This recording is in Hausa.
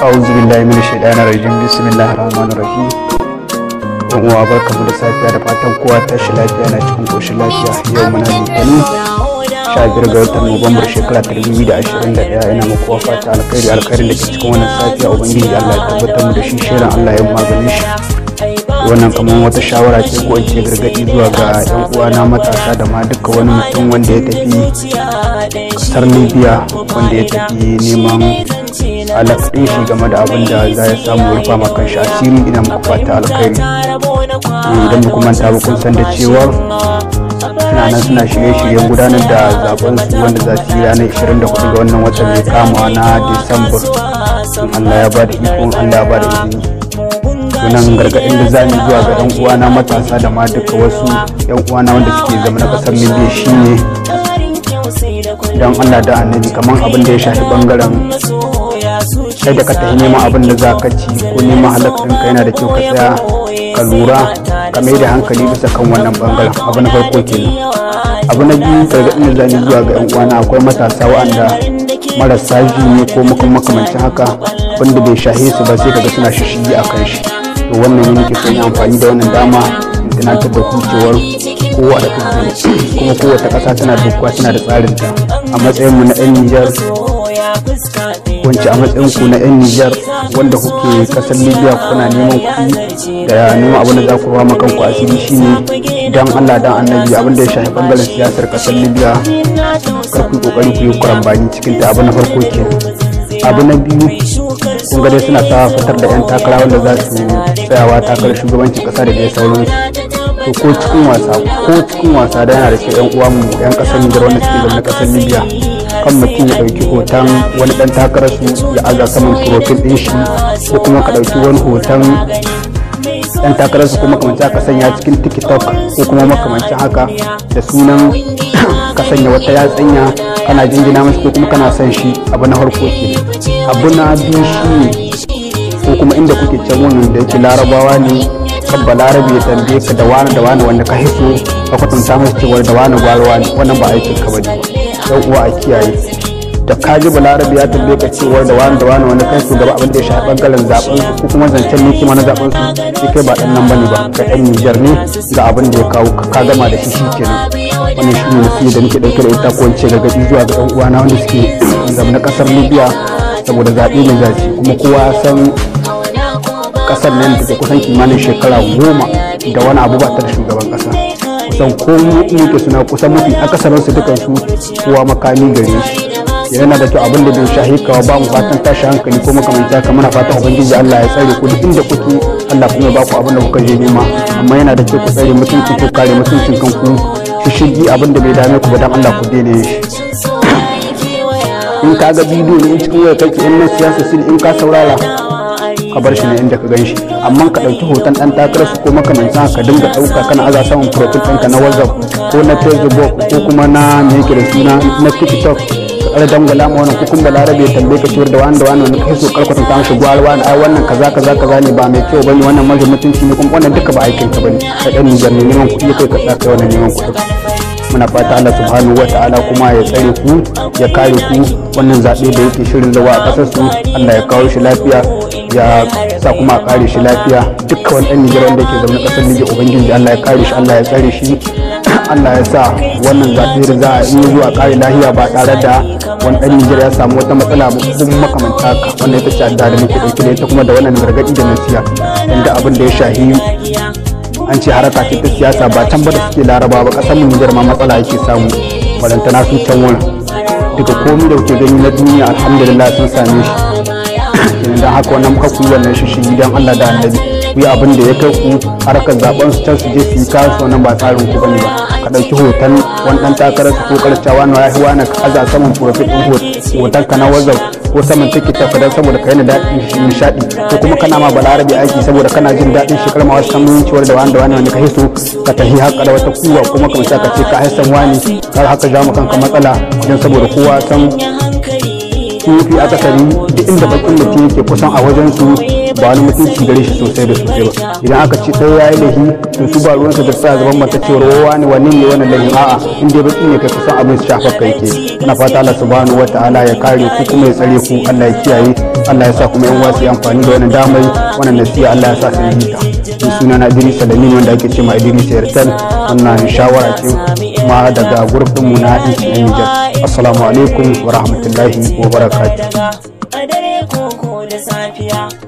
A'udhu billahi minash shaitanir rajim. Bismillahir rahmanir rahim. Yan uwa, barkamu da safiya, da fatan kowa tashi lafiya na cikin koshin lafiya. Yau muna Litinin, 15 ga watan Nuwambar shekara ta 2021. Ina muku fata alkhairi. Alkhairin da ke cikin wannan safiya, Ubangiji Allah ya tabbatar mu da shi, shirin Allah ya maganin shi. Wannan kamar wata shawara ce ko in ce gargaɗi zuwa ga yan uwana matasa da ma duka wani mutum wanda ya tafi kasar Libya, wanda ya tafi neman alaƙin shi game da abin da za ya samu rufa ma kanshi asiri. Ina muku fata alkhairi. Idan muku manta ba, kun san da cewa suna nan suna shirye-shiryen gudanar da zaben su wanda za su yi ranar 24 ga wannan watan mai kamawa na Disamba, in Allah ya bada ikon, Allah ya bada izini. Wannan gargaɗin da za mu zuwa ga 'yan uwana matasa da ma duka wasu 'yan uwana wanda suke zama na ƙasar Libya shine, don Allah da Annabi, kamar abin da ya shafi bangaren kai da ka tafi neman abin da za ka ci ko neman halak ɗinka, yana da kyau ka tsaya ka lura, ka mai da hankali bisa kan wannan bangaren. Abu na farko kenan. Abu na biyu, gargaɗin da zani zuwa ga 'yan uwana, akwai matasa waɗanda marasa ji ne ko makamancin haka, wanda bai shahe su ba sai kaga suna shishigi a kan shi. To wannan ne nake son yi amfani da wannan dama in tunatar da ku cewar kowa da kuke kuma kowace ƙasa tana da doka, tana da tsarinta. A matsayin mu na 'yan Nijar, wance a matsayin ku na 'yan Nijar wanda kuke kasar Libya, kuna neman kuɗi da neman abin da za ku ruwa kanku asiri, shine dan Allah dan Annabi, abin da ya shafi bangaren siyasar kasar Libya, kar ku yi kokari ku yi karambani cikin ta. Abu na farko kenan. Abu na biyu, kun ga dai suna ta fitar da 'yan takara wanda za su tsayawa takarar shugabancin kasa da dai sauransu. To ko cikin wasa, ko cikin wasa da, yana da kyau 'yan uwa mu 'yan kasar Nijar wanda suke zaune kasar Libya, kan mutum ya ɗauki hoton wani ɗan takarar su ya aza saman profile ɗin shi, ko kuma ka ɗauki wani hoton ɗan takarar su ko makamancin haka sanya cikin TikTok ko kuma makamancin haka, da sunan ka sanya wata yatsanya kana jinjina mashi ko kuma kana son shi. Abu na farko ke. Abu na biyu shine, ko kuma inda kuke can wannan da yake Larabawa ne, kan Balarabe ya tambaye ka da wani da wani wanda ka hiso, ka kwatanta masa cewar da wani gwarawa ne, wannan ba aikin ka bane ba. Dan uwa, a kiyaye. Da ka ji Balarabe ya tambaye ka cewar da wani da wani wanda kai su gaba, abin da ya shafi bangaren zaben su ko kuma zancen ne kima na zaben su, sai kai ba dan nan bane ba, ka dan Nijar ne, ga abin da ya kawo ka gama da shi, shikenan. Wannan shi ne nasiha da nake dauke da ita ko in ce gargaɗi zuwa ga ɗan uwana wanda suke zama kasar Libya, saboda zaɓe ne zaci, kuma kowa ya san kasar nan da kusan kimanin shekara 10 da wani abu ba ta da shugaban kasa. Kusan ko muke suna kusan mafi akasarin su dukan su kowa makami gare shi. Yana da kyau, abin da bai shahi kawa ba mu fatan tashi hankali ko makamanta haka. Muna fatan Ubangiji Allah ya tsare ku duk inda kuke, Allah kuma ba ku abin da kuka je nema. Amma yana da kyau ku tsare mutuncin ku, kare mutuncin kanku. Shishigi abin da bai dame ku ba, dan Allah ku daina shi. In ka ga bidiyo ne in cikin waya kake, in na siyasa sun, in ka saurara, ka bar shi ne inda ka gan shi. Amma ka ɗauki hoton ɗan takarar su ko makamancin ka dinga ɗauka kana aza saman profile ɗinka na WhatsApp ko na Facebook ko kuma na me yake da suna na TikTok, ka ƙara dangwala ma wannan, ko kuma Balarabe ya tambaye ka cewar da wani da wani wani kai so, karkwatan ta mishi gwar wani, ai wannan kaza kaza kaza ne, ba mai kyau bane, wannan mara mutunci ne kuma, wannan duka ba aikin ka bane. Ka ɗan Nijar ne, neman kuɗi kai ka tsaka wannan neman kuɗi. Muna fata Allah subhanahu wa ta'ala kuma ya tsare ku, ya kare ku. Wannan zaɓe da yake shirin zawa a ƙasar su, Allah ya kawo shi lafiya, ya sa kuma a kare shi lafiya. Dukkan wani ɗan Nijar wanda yake zaune ƙasar Nijar, Ubangiji Allah ya kare shi, Allah ya tsare shi, Allah ya sa wannan zaɓe da za a yi zuwa kare lahiya ba tare da wani ɗan Nijar ya samu wata matsala ba kuma makamanta haka. Wannan ita ce addu'a da muke ɗauke da ita, kuma da wannan gargaɗi da nasiha, inda abin da ya shahi an ce haraka ce ta siyasa, ba can ba da suke Laraba ba, kasar mu Nijar ma matsala yake samu, balantana su can wurin. Duka komai da kuke gani na duniya, alhamdulillah, sun same shi kenan. Dan haka wannan muka kuyi wannan shi dan Allah da Annabi, ku yi abin da ya kai ku. Harkar zaben su can su je su yi kasu, wannan ba tsarin ku bane ba. Ka ɗauki hoton wani ɗan takarar su ko karcawa na yahi wani, ka aza saman profile ɗin hoton ka na WhatsApp ko saman TikTok dan saboda ka yi daɗin nishaɗi, ko kuma kana ma Balarabe aiki saboda kana jin daɗin shi, kalma wasu samun ciwar da wani da wani wani ka hiso, ka tahi haka da wata kuwa ko makamanta ka ce ka haisan wani, har haka ja kanka matsala, don saboda kowa san mafi akasari duk inda bakin mutum yake kusan a wajen su Ba wani mutunci gare shi sosai da sosai ba. Idan aka ce ɗaya ya yi laifi, to su ba ruwansa da sa gaban mata cewar wani wani ne wannan laifin. A'a, in dai baki ne kai, kusan abin shafar kai ke. Muna fata Allah subhanahu wataala ya kare ku kuma ya tsare ku. Allah ya kiyaye, Allah ya sa kuma yan wasu amfani da wannan damar, wannan nasiha, Allah ya sa su yi ta. Ni suna na Idris Salamin, wanda ake ce ma Idris Yartan. Wannan shawara ce kuma daga group mu na Inci Niger. Assalamu alaikum wa rahmatullahi wa barakatuh. A dare koko da safiya.